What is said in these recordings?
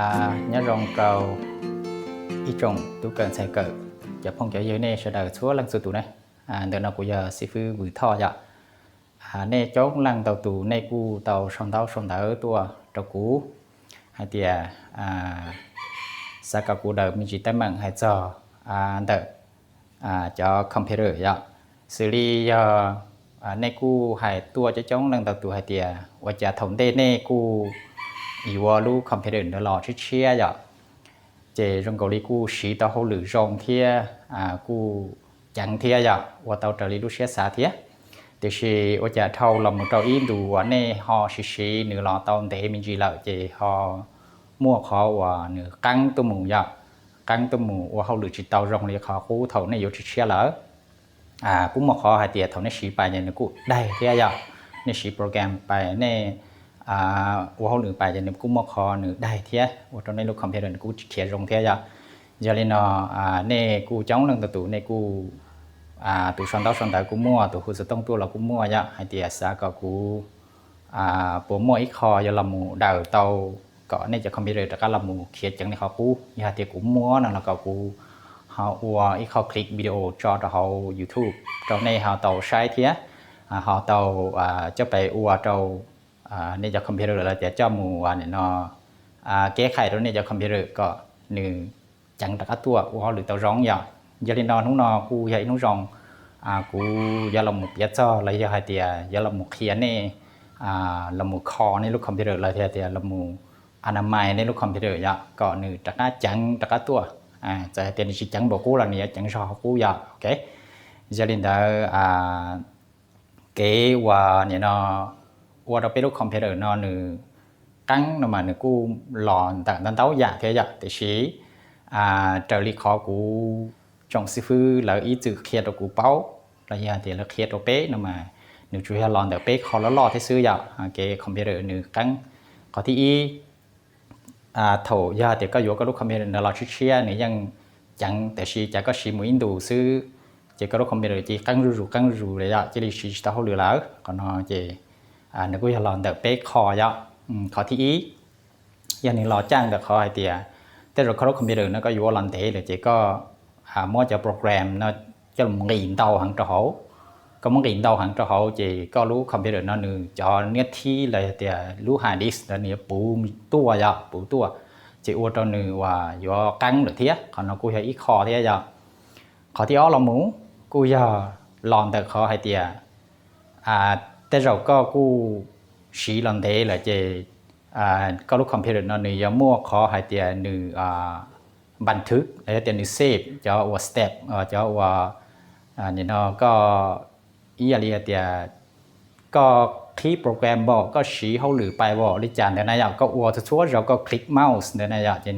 Nyob zoo rau ib tsoom tub kawm ntxhais kawm, cov phooj cov ywg nej sawv daws txhua leej txhua tus ne. Ntawm no kuv yog xib fwb Vwm Thoj yom. Nej coob leej ntau tus nej kuj tau sau ntaub sau ntawv tuaj rau kuv hais tias xav kom kuv daws me ntsis teeb meem hais txog ntawm cov computer yom. Xws li yog nej kuj hais tuaj coob coob leej ntau tus hais tias ua cas thaum ntej nej kuj yuav lub computer ntawd los tshiab tshiab yom, ces zoo nkaus li kuj siv tau hauj lwm zoo thiab kuj ceev thiab yom, ua tau raws li lub siab xav thiab. Tiam sis ua cas dhau los mus rau ib ntus uas nej ho siv siv nws los tau ntev me ntsis lawm ces ho muaj qhov uas nws qeeb tuaj mus yom, qeeb tuaj mus ua hauj lwm tsis tau zoo li qhov qub thaum nej yuav tshiab tshiab lawm. Kuj muaj qhov hais tias thaum nej siv pais ces nws kuj daig thiab yom, nej siv program pais nej ua hauj lwm pais ces nws kuj muaj qhov nws daig thiab ua rau nej lub computer nws kuj tsis khiav zoo thiab yom. Yog li no nej kuj coob leej ntau tus nej kuj, tus sau ntaub sau ntawv kuj muaj, tus hu xov tooj tuaj los kuj muaj yom, hais tias xav kom kuv puas muaj ib qho yuav los mus daws tau kom nej cov computer rov qab los mus khiav ceev li qhov qub. Yog hais tias kuv muaj no los kom kuv ho ua ib qho clip video tso rau hauv YouTube rau nej ho tau saib thiab ho tau coj pais ua rau nej cov computer los tias coj mus nim no kev khai rau nej cov computer kom nws ceev rov qab tuaj ua hauj lwm tau zoo yom. Yog li no hnub no kuj yog ib hnub zoo, kuv yuav los mus piav txog los yog hais tias yuav los mus qhia nej los mus kho nej lub computer los yog tias los mus anamais nej lub computer yom, kom nws rov qab ceev rov qab tuaj. Txawm hais tias nws tsis ceev npaum qub los nws yuav ceev zog qub yom, ok. Yog li ntawd kev uas nim no ua rau peb lub computer no nws qeeb no mas nws kuj los ntawm ntau ntau yam thiab yom, tiam sis raws li qhov kuv tsoom xib fwb lawv ib txwm qhia rau kuv paub los yog tias lawv qhia rau peb no mas nws tsuas yog los ntawm peb qho loj loj thiab xwb yom, kev computer nws qeeb. Qhov thib ib, thaum yog tias koj yuav koj lub computer no los tshiab tshiab nws yeej ceev, tiam sis cas koj siv mus ib ntus xwb ces koj lub computer cia li qeeb zuj zus qeeb zuj zus li yom, cia li siv tsis tau hauj lwm lawm. Qhov no ces nws kuj yog los ntawm peb qho yom. Qhov thib ib, yog nws los caj ntawm qhov hais tias tej zaum koj lub computer no koj yuav los ntev lawm ces koj muab cov program no coj los nqis ntau heev rau hauv. Koj muab nqis ntau heev rau hauv ces koj lub computer no nws cov niab thib los yog tias lub hard disk ntawd nws yuav puv tuaj yom, puv tuaj, ces ua rau nws uas yuav qeeb lawm thiab. Qhov no kuj yog ib qho thiab yom. Qhov thib ob los mus kuj yog los ntawm qhov hais tias tej zaum koj kuj siv los ntev lawm ces koj lub computer no nws yuav muaj qhov hais tias nws npas thwv los yog tias nws save cov uas step, cov uas nim no koj ib yam li hais tias koj qhib program pais, koj siv hauj lwm pais pais li cas ntawd na yom, koj ua txhua txhua zaus koj click mouse ntawd na yom, ces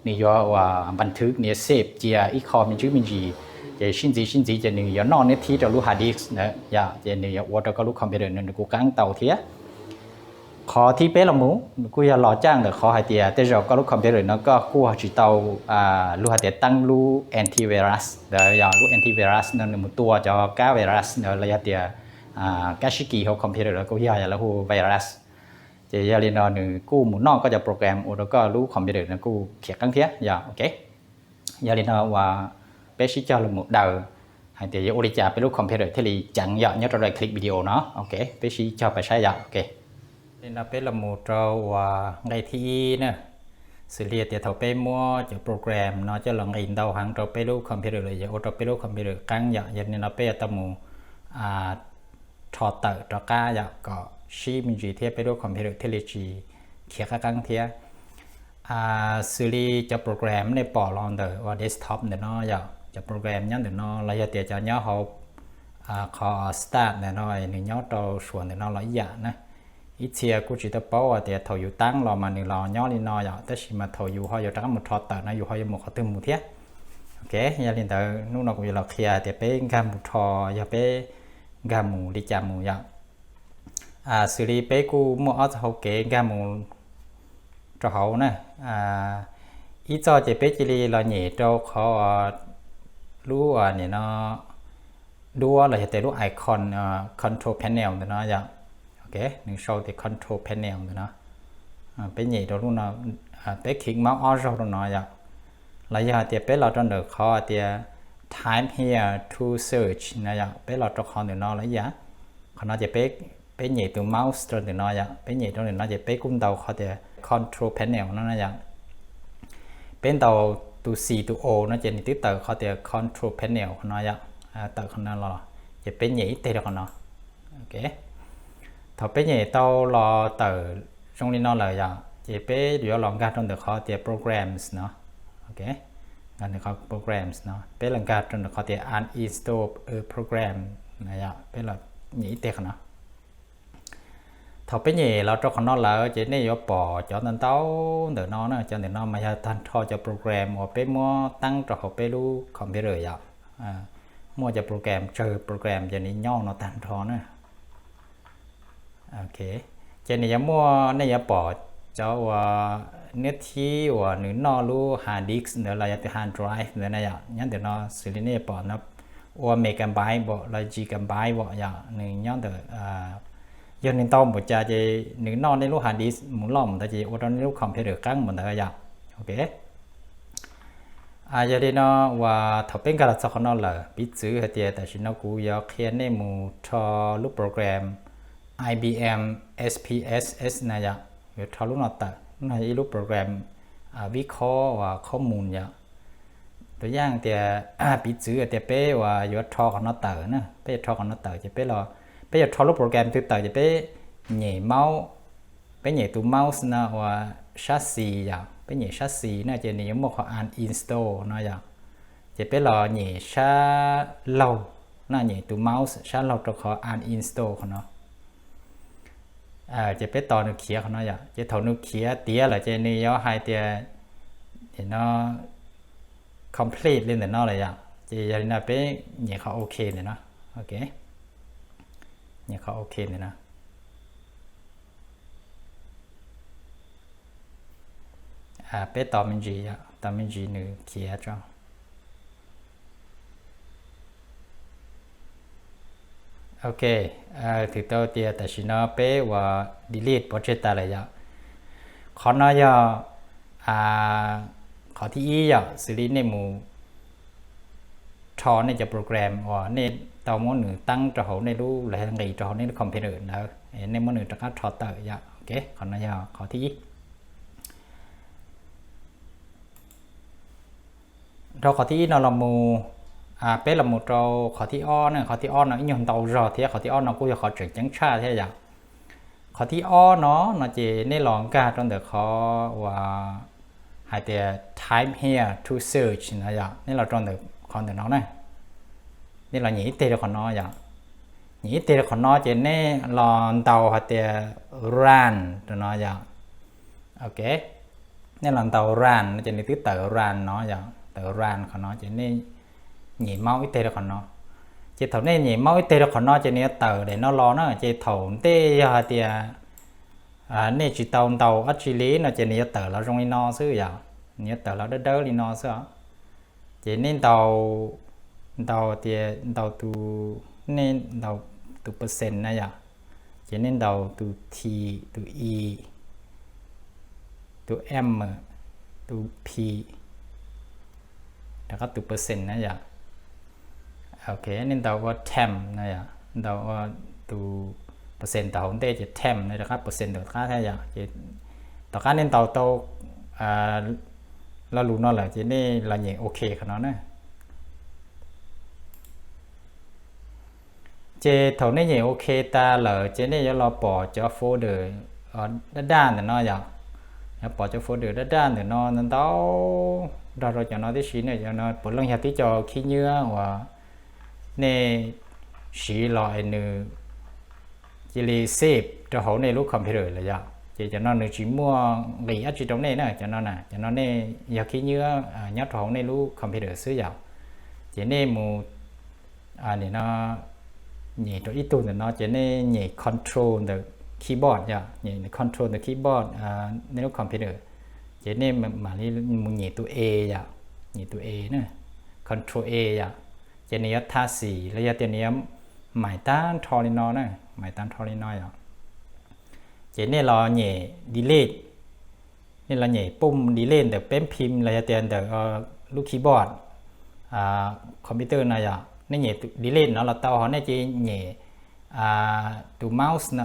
nws yuav uas npas thwv, nws yuav save cia ib qho me ntsis me ntsis, ces sib ntxiv sib ntxiv ces nws yuav noj niab thib rau lub hard disk ntawd yom, ces nws yuav ua rau koj lub computer no nws kuj qeeb tau thiab. Qhov thib peb los mus nws kuj yog los caj ntawm qhov hais tias tej zaum koj lub computer no koj kuj tsis tau luag hais tias teeb lub antivirus ntawd yom, lub antivirus no nws mus tua cov kab virus ntawd los yog tias kab sib kis hauv computer los kuj yog lawv hu virus. Ces yog li no nws kuj mus noj koj cov program ua rau koj lub computer no kuj khiav qeeb thiab yom, ok. Yog li no uas peb sib cog los mus daws hais tias yuav ua li cas peb lub computer thiaj li ceev yom nyob rau daim clip video no, ok, peb sib cog pais saib yom, ok. Li no peb los mus rau uas nqe thib ib na, xws li tias thaum peb muab cov program no coj los nqis ntau heev rau peb lub computer los yog ua rau peb lub computer qeeb yom, yog li no peb yuav tau mus rho tawm rov qab yom, kom sib me ntsis thiab peb lub computer thiaj li tsis khiav qab qeeb thiab. Xws li cov program nej pom los ntawm uas desktop ntawm no yom, cov program nyob ntawm no los yog tias cov nyob hauv qhov start ntawm no, nws nyob rau suav ntawm no los ib yam na. Ib txhia kuj tsis tau paub tias thaum yus tab los mas nws los nyob li no yom, tab sis mas thaum yus ho yuav rov qab mus rho tawm no yus ho yuav mus qhov twg mus thiab. Ok, yog li ntawd hnub no kuv yuav los qhia tias peb nkag mus rho, yog peb nkag mus li cas mus yom. Xws li peb kuj muaj ob txoj hau kev nkag mus rau hauv na. Ib txoj ces peb cia li los nyem rau qhov lub nim no duab los yog tias lub icon control panel ntawm no yom. Ok, nws sau tias control panel ntawm no. Peb nyem rau lub no, peb kheev maub ob zaug rau no yom. Los yog hais tias peb los rau ntawm qhov tias type here to search no yom, peb los rau qhov ntawm no los ib yam. Qhov no ces peb nyem tus mouse rau ntawm no yom, peb nyem rau ntawm no ces peb kuj ntaus qhov tias control panel no na yom. Peb ntaus tus C tus O no ces nws twb tawm qhov tias control panel qhov no yom, tawm qhov no los, ces peb nyem ib teg rau qhov no. Thaum peb nyem tau los tawm zoo li no lawm yom, ces peb yuav los nkag rau ntawm qhov tias programs no. Nkag ntawm qhov programs no, peb los nkag rau ntawm qhov tias uninstall a program no yom, peb los nyem ib teg qhov no. Thaum peb nyem los rau qhov no lawm ces nej yuav pom cov ntau ntau ntawm no na, cov ntawm no mas yog tag nrho cov program uas peb muab teeb rau hauv peb lub computer yom. Muaj cov program, tsawg program ces nws nyob no tag nrho na. Ces nws yuav muaj, nej yuav pom cov uas niab thib uas nws noj lub hard disk ntawd los yog tus hard drive ntawd na yom, nyob ntawm no xws li nej yuav pom no ua megabyte pom los gigabyte pom yom, nws nyob ntawm, yog nws ntau npaum cas ces nws noj nej lub hard disk mus loj mus ntawd ces ua rau nej lub computer qeeb mus ntawd yom. Ok. Yog li no uas thaum peb nkag los txog qhov no lawm, piv txwv hais tias tam sim no kuv yuav qhia nej mus rho lub program I B M S P S S na yom, yuav rho lub no tawm, lub no yog ib lub program vib khob uas khob mus yom. Tus yam tias, piv txwv tias peb uas yuav rho qhov no tawm na, peb yuav rho qhov no tawm ces peb los, peb yuav rho lub program twg tawm ces peb nyem mouse, peb nyem tus mouse no uas sab xis yom, peb nyem sab xis na ces nws yuav muaj qhov uninstall no yom. Ces peb los nyem sab laug na, nyem tus mouse sab laug rau qhov uninstall qhov no. Ces peb tos nws khiav qhov no yom, ces thaum nws khiav tiav lawm ces nws yuav hais tias no complete li ntawm no lawm yom, ces yog li no peb nyem qhov ok ntawm no. Ok, nyem qhov ok ntawm no. Peb tos me ntsis, tos me ntsis nws khiav tso. Ok, twb tau tias tam sim no peb uas delete pov tseg tas lawm yom. Qhov no yog qhov thib ib yom, xws li nej mus rho nej cov program uas nej tau muab nws teeb rau hauv nej lub, los yog nqis rau hauv nej lub computer ntawd, nej muab nws rov qab rho tawm yom. Ok, qhov no yog qhov thib ib. Dhau qhov thib ib no los mus, peb los mus rau qhov thib ob ne. Qhov thib ob no ib nyuag ntau zog thiab, qhov thib ob no kuj yog qhov tseem ceeb tshaj thiab yom. Qhov thib ob no, no ces nej los nkag rau ntawm qhov uas hais tias type here to search no yom, nej los rau ntawm qhov ntawm no na, nej los nyem ib teg rau qhov no yom. Nyem ib teg rau qhov no ces nej los ntaus hais tias run rau no yom. Ok, nej los ntaus run no ces nws twb tawm run no yom, tawm run qhov no ces nej nyem mouse ib teg rau qhov no. Ces thaum nej nyem mouse ib teg rau qhov no ces nws yuav tawm daim no los na, ces thaum ntej yog hais tias nej tsis tau ntaus dab tsi li no ces nws yuav tawm los zoo li no xwb yom, nws yuav tawm los dawb dawb li no xwb os. Ces nej ntaus, ntaus tias ntaus tus, nej ntaus tus percent na yom, ces nej ntaus tus T, tus E, tus M, tus P, rov qab tus percent na yom. Ok, nej ntaus ua temp na yom, ntaus ua tus percent tau hauv ntej ces temp na, rov qab percent tau qab thiab yom. Ces tom qab nej ntaus tau lo lus no lawm ces nej los nyem ok qhov no na. Ces thaum nej nyem ok tas lawm ces nej yuav los pom cov folder daj daj ntawm no yom. Yuav pom cov folder daj daj ntawm no ntau ntau nrog rau cov no tib si ne. Cov no puav leej yog tib co khib nyiab uas nej siv los es nws cia li save rau hauv nej lub computer lawm yom. Ces cov no nws tsis muaj nqis dab tsi rau nej na, cov no na, cov no nej yog khib nyiab nyob rau hauv nej lub computer xwb yom. Ces nej mus, nim no nyem rau ib tug ntawm no ces nej nyem control ntawm keyboard yom, nyem control ntawm keyboard nej lub computer. Ces nej mam li mus nyem tus A yom, nyem tus A na, control A yom. Ces nws yuav tha xim los yog tias nws yuav maim tag nrho li no na, maim tag nrho li no yom. Ces nej los nyem delete, Nej los nyem pooj delete ntawm peb phim los yog tias ntawm lub keyboard computer no yom, nej nyem delete no los tau, ho nej ces nyem tus mouse no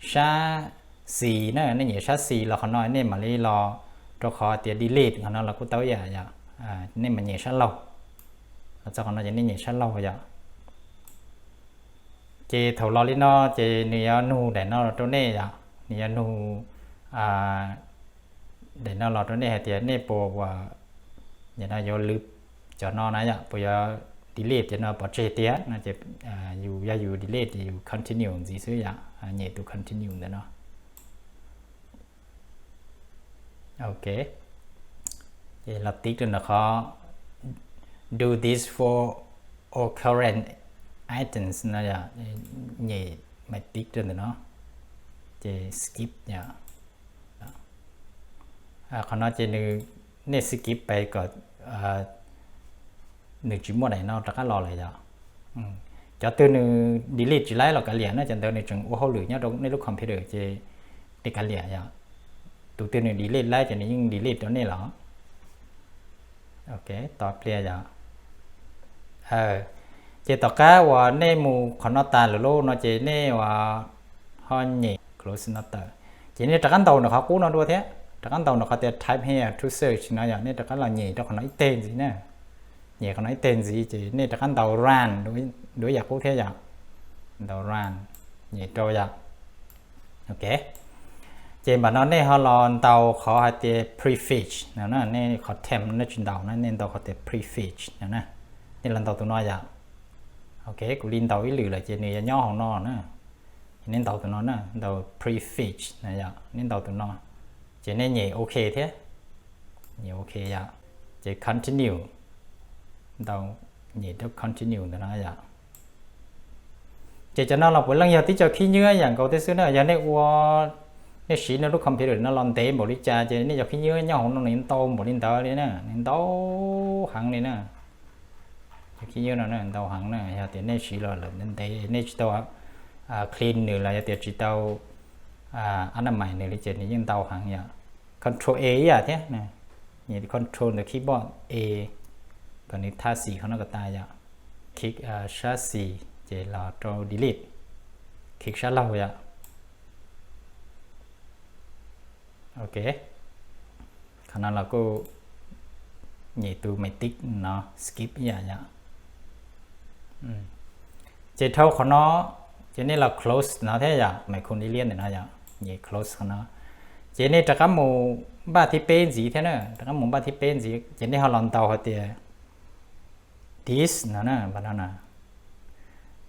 sab xis na, nej nyem sab xis los qhov no nej mam li los rau qhov tias delete qhov no los kuj tau ib yam yom. Nej mam nyem sab laug, los txog qhov no ces nej nyem sab laug yom. Ces thaum los li no ces nws yuav nug daim no los rau nej yom, nws yuav nug daim no los rau nej hais tias nej puas ua, no yuav lwv cov no na yom, puas yuav delete cov no pov tseg tiag no ces yus yog yus delete ces yus continue ntxiv xwb yom, nyem tus continue ntawm no. Ok, ces los tiv rau ntawm qhov do this for all current items no yom, nyem mam tiv rau ntawm no, ces skip yom. Qhov no ces nws, nej skip pais kom nws tsis muaj daim no rov qab los lawm yom. Cov twg nws delete tsis laib los kav liam na, cov ntawd nws tseem ua hauj lwm nyob rau nej lub computer ces nej kav liam yom. Tus twg nws delete laib ces nws yeej delete rau nej los. Ok, tos pliag yom. Ces tom qab uas nej mus qhov no tas lawm lauj no ces nej uas ho nyem close no tawm, ces nej rov qab ntaus ntawm qhov qub no dua thiab, rov qab ntaus ntawm qhov tias type here to search no yom, nej rov qab los nyem rau qhov no ib teg ntxiv na. Nyem qhov no ib teg ntxiv ces nej rov qab ntaus run dua ib yam qub thiab yom. Ntaus run, nyem rau yom. Ok, ces npam no nej ho los ntaus qhov hais tias prefix no na, nej qhov temp nej tsis ntaus na, nej ntaus qhov tias prefix no na, nej los ntaus tus no yom. Ok, kuv li ntaus ib lwm lawm ces nws yuav nyob hauv no na. Nej ntaus tus no na, ntaus prefix no yom, nej ntaus tus no, ces nej nyem ok thiab. Nyem ok yom, ces continue, ntaus, nyem rau continue ntawm no yom. Ces cov no los puav leej yog tib co khib nyiab yam nkaus thiab xwb na, yog nej ua, nej siv nej lub computer no los ntev npaum li cas ces nej cov khib nyiab nyob hauv no nws ntau npaum li ntawd li na, nws ntau heev li na. Cov khib nyiab no ntau heev na, yog tias nej siv los lawm ntev nej tsis tau clean nws los yog tias tsis tau anamais nws li ces nws yeej ntau heev yom. Control A ib yam thiab, control ntawm keyboard A, kom nws thab xis qhov no kom tas yom. Click sab xis ces los rau delete, click sab laug yom. Ok, qhov no los kuj nyem tus maiv tib no skip ib yam yom. Ces dhau qhov no, ces nej los close no thiab yom, maiv khum li liab ntawm no yom, nyem close qhov no. Ces nej rov qab mus npaj thib peb ntxiv thiab na, rov qab mus npaj thib peb ntxiv ces nej ho los ntaus hais tias disk no na, npam no na,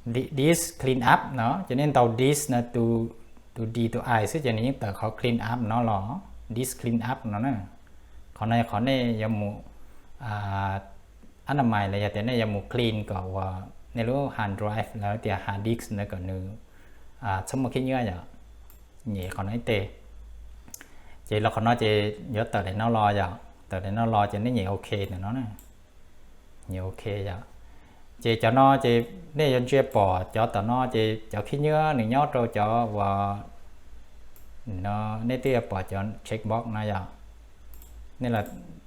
disk clean up no ces nej ntaus disk no, tus D tus I xwb ces nws yeej tawm qhov clean up no los, disk clean up no na. Qhov no qhov nej yuav mus anamais los yog tias nej yuav mus clean kom uas nej lub hard drive los tias hard disk ntawd kom nws txhob muaj khib nyiab yom. Nyem qhov no ib teg, ces los qhov no ces yuav tawm daim no los yom, tawm daim no los ces nej nyem ok ntawm no na. Nyem ok yom. Ces cov no ces nej yuav ntsia pom cov tom no ces cov khib nyiab nws nyob rau cov uas no, nej twb yuav pom cov checkbox no yom. Nej los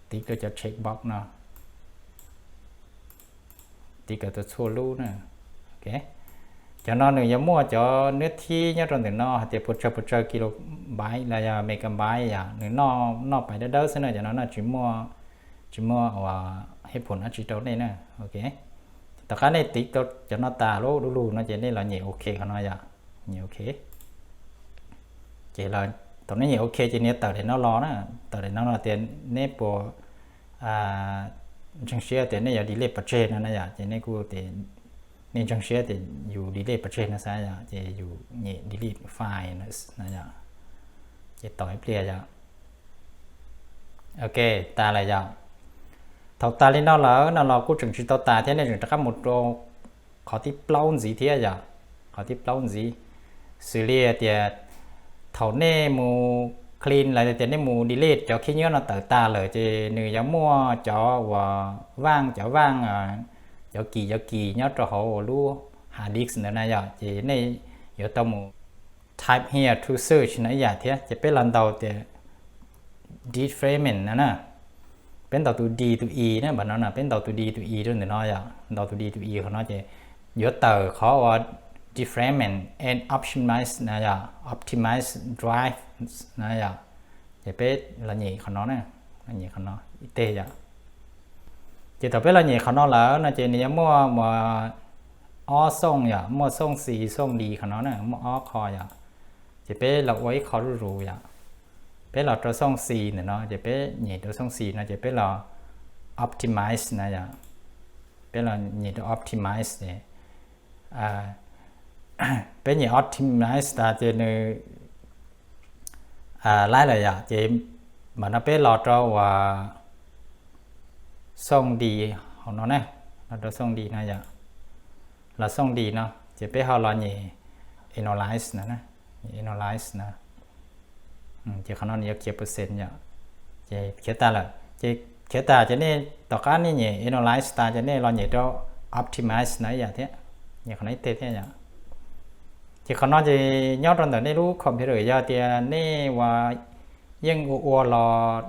tiv rau cov checkbox no, tiv kom tau txhua lub na. Cov no nws yuav muaj cov nab thib nyob rau ntawm no hais tias puas tsawg puas tsawg kilobyte los yog megabyte yom, nws noj pais dawb dawb xwb na, cov no no tsis muaj, tsis muaj uas hej phum dab tsi rau nej na. Ok, tom qab nej tiv tau cov no tas lub du lug no ces nej los nyem ok qhov no yom, nyem ok. Ces thaum nej nyem ok ces nws tawm daim no los na, tawm daim no los tias neb puas ntseeg siab tias nej yuav delete pov tseg no na yom, ces nej kuj tias nej ntseeg siab tias yus delete pov tseg no xav yom, ces yus nyem delete file no yom, ces tos ib pliag yom. Ok, tas lawm yom. Thaum tas li no lawm no los kuj tseem tsis tau tas thiab, nej tseem rov qab mus rau qhov thib plaub ntxiv thiab yom, qhov thib plaub ntxiv, xws li tias thaum nej mus clean los tias nej mus delete cov khib nyiab no tawm tas lawm ces nws yuav muaj cov uas vaaj, cov vaaj, cov kis, cov kis nyob rau hauv lub hard disk ntawd na yom, ces nej yuav tau mus type here to search no ib yam thiab, ces peb los ntaus tias defragment no na. Peb ntaus tus D tus E na, npam no na, peb ntaus tus D tus E rau ntawm no yom, ntaus tus D tus E qhov no ces yuav tawm qhov uas defragment and optimize na yom, optimize drive na yom. Ces peb los nyem qhov no na, los nyem qhov no ib teg yom. Ces thaum peb los nyem qhov no lawm no ces nws yuav muaj ob xooj yom, muaj xooj C, xooj D qhov no na, muaj ob qho yom. Ces peb los ua ib qho zuj zus yom. Peb los rau xooj C ntawm no, ces peb nyem rau xooj C no ces peb los optimize na yom. Peb los nyem rau optimize ces peb nyem optimize tas ces nws laib lawm yom. Ces mam no peb los rau uas xooj D hauv no na, los rau xooj D no yom, los xooj D no ces peb ho los nyem analyze no, analyze no. Ces qhov no nws yuav khiav percent yom. Ces khiav tas lawm, ces khiav tas ces nej tom qab nej nyem analyze tas ces nej los nyem rau optimize no ib yam thiab, nyem qhov no ib teg thiab yom. Ces qhov no ces nyob rau ntawm nej lub computer, yog tias nej uas yeej ua ua los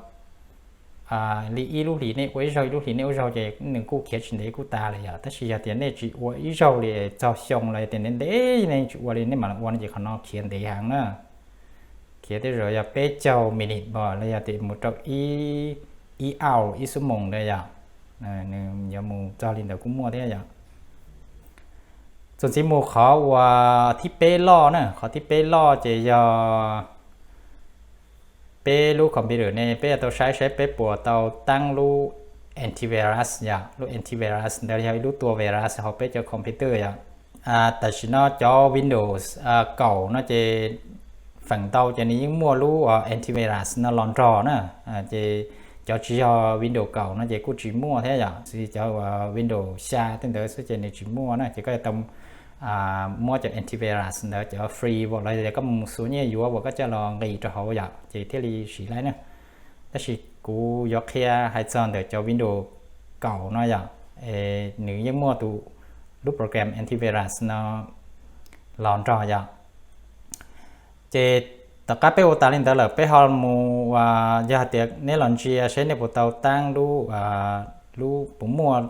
li ib lub hlis nej ua ib zaug, ib lub hlis nej ua zaug ces nws kuj khiav tsis ntev kuj tas lawm yom. Tab sis yog tias nej tsis ua ib zaug li txog xyoo los yog tias ntev ntev nej tsis ua li nej mam li ua no ces qhov no khiav ntev heev na. Khiav tej zaum yog peb caug minute los yog tias mus rau ib hour, ib xuab moos ntawd yom. Nws yuav mus txog li ntawd kuj muaj thiab yom. Txuas ntxiv mus qhov uas thib peb loj na, qhov thib peb loj ces yog peb lub computer ne peb yuav tau saib saib peb puas tau taab lub antivirus yom. Lub antivirus ntawd yog ib lub tua virus hauv peb cov computer yom. Tam sim no cov Windows kaum no ces feem ntau ces nws yeej muaj lub antivirus no los nrog na. Ces cov tsis yog Windows kaum no ces kuj tsis muaj thiab yom, xws li cov Windows xya tej ntawd xwb ces nws tsis muaj na. Ces koj yuav tau muab cov antivirus ntawd cov free uas los yog koj mus xuas nyiaj yuav uas koj coj los nqis rau hauv yom ces thiaj li siv laib na. Tab sis kuv yuav qhia hais txog ntawm cov Windows kaum no yom, nws yeej muaj tus lub program antivirus no los nrog yom. Ces tom qab peb ua tas li ntawd lawm peb ho mus, yog hais tias neb los ntsia seb nej puas tau taab lub, lub puas muaj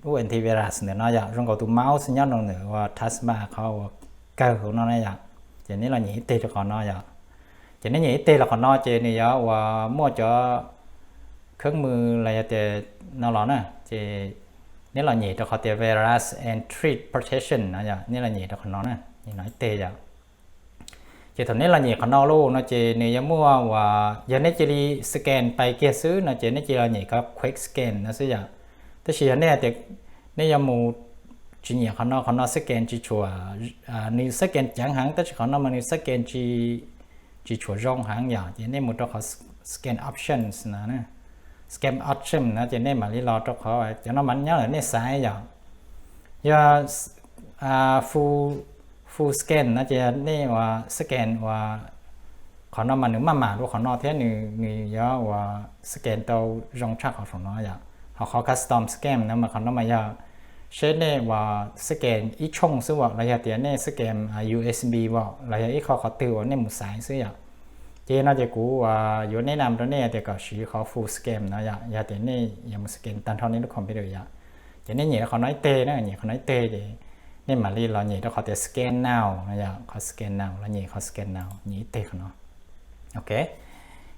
lub antivirus ntawm no yom, zoo nkaus tus mouse nyob rau ntawm uas taskbar qhov uas kawg hauv no na yom. Ces neb los nyem ib teg rau qhov no yom. Ces neb nyem ib teg los qhov no ces nws yuav uas muaj cov kheeb mws los yog tias no los na, ces neb los nyem rau qhov tias virus and threat protection no yom, neb los nyem rau qhov no na, nyem no ib teg yom. Ces thaum neb los nyem qhov no lauj no ces nws yuav muaj uas yog neb cia li scan pais kiag xwb no ces neb cia li los nyem qhov quick scan no xwb yom. Tab sis yog nej hais tias nej yuav mus tsis nyem qhov no, qhov no scan tsis tshua, nws scan ceev heev tab sis qhov no mas nws scan tsis tshua zoo heev yom, ces nej mus rau qhov scan options no, scan option no ces nej mam li los rau qhov cov no mas nyob lawm nej xaiv yom. Yog full, full scan no ces nej uas scan uas qhov no mas nws maj mam dua qhov no thiab nws yuav uas scan tau zoo tshaj qhov saum no yom. Ho qhov custom scan no mas qhov no mas yog seb nej uas scan ib tshooj xwb os los yog tias nej scan U S B os los yog ib qho qhov twg uas nej mus xaiv xwb yom. Ces no ces kuv yuav neb nam rau nej tias kom siv qhov full scan no yom, yog tias nej yuav mus scan tag nrho nej lub computer yom. Ces nej nyem rau qhov no ib teg na, nyem qhov no ib teg ces nej mam li los nyem rau qhov tias scan now no yom, qhov scan now, los nyem qhov scan now, nyem ib teg qhov no. Ok,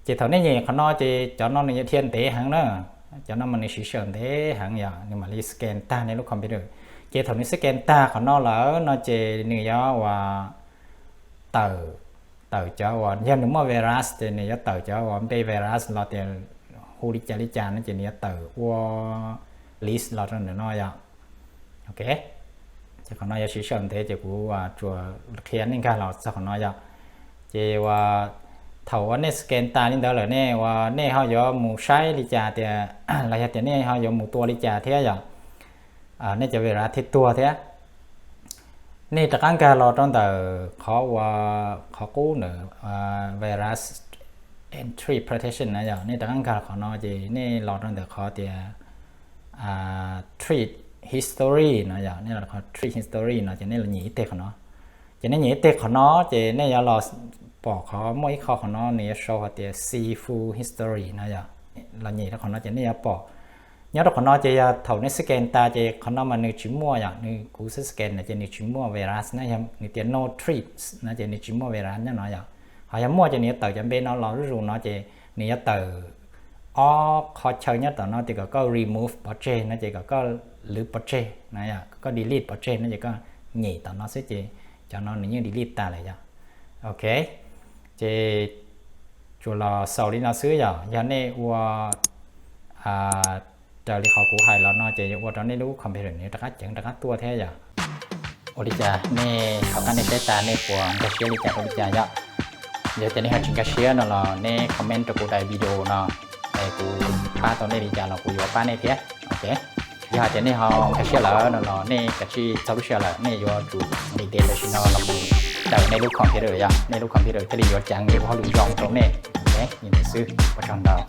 ces thaum nej nyem qhov no ces cov no nws yuav dhia ntev heev na. Cov no mas nws siv sij hawm ntev heev yom, nws mam li scan tag nej lub computer. Ces thaum nws scan tag qhov no lawm no ces nws yuav uas tawm, tawm cov uas yog nws muaj virus ces nws yuav tawm cov uas npe virus los tias hu li cas li cas no ces nws yuav tawm ua list los rau ntawm no yom. Ok, ces qhov no yuav siv sij hawm ntev ces kuv tsuas qhia nej nkag los txog qhov no yom. Ces uas thaum uas nej scan tas li ntawd lawm ne uas nej ho yuav mus saib li cas tias, los yog tias nej ho yuav mus tua li cas thiab yom, nej cov virus thiaj tuag thiab. Nej rov qab nkag los rau ntawm qhov uas qhov qub ntawm virus and threat protection no yom, nej rov qab nkag qhov no ces nej los rau ntawm qhov tias threat history no yom, nej los qhov threat history no ces nej los nyem ib teg qhov no. Ces nej nyem ib teg qhov no ces nej yuav los pom qhov muaj ib qho qhov no nws yuav sau hais tias see full history no yom. Los nyem rau qhov no ces nej yuav pom. Nyob rau qhov no ces yog thaum nej scan tas ces qhov no mas nws tsis muaj yom, nws kuv xub scan no ces nws tsis muaj virus na, yog nws tias no trace no ces nws tsis muaj virus nyob no yom. Ho yog muaj ces nws yuav tawm cov npe no los zuj zus no ces nws yuav tawm ob qho chaw nyob tom no tias kom koj remove pov tseg no ces kom koj lwv pov tseg no yom, kom koj delete pov tseg no ces koj nyem tom no xwb ces cov no nws yeej delete tas lawm yom. Ok, ces tsuas los xaus li no xwb yom. Yog nej ua raws li qhov kuv hais los no ces yuav ua rau nej lub computer nws rov qab ceev rov qab tuaj thiab yom. Ua li cas nej tom qab nej saib tas nej puas nkag siab li cas rau li cas yom? Yog tias nej ho tsis nkag siab no los nej comment rau kuv daim video no, es kuv pab tau nej li cas los kuv yuav pab nej thiab. Ok, yog hais tias nej ho nkag siab lawm no los nej kav tsij txog lub sij hawm lawm nej yuav tsum nqis tes tam sim no los mus tawm nej lub computer yom, nej lub computer thiaj li yuav ceev li ua hauj lwm zoo rau nej. Ok, li ntawd xwb, ua tsaug ntau.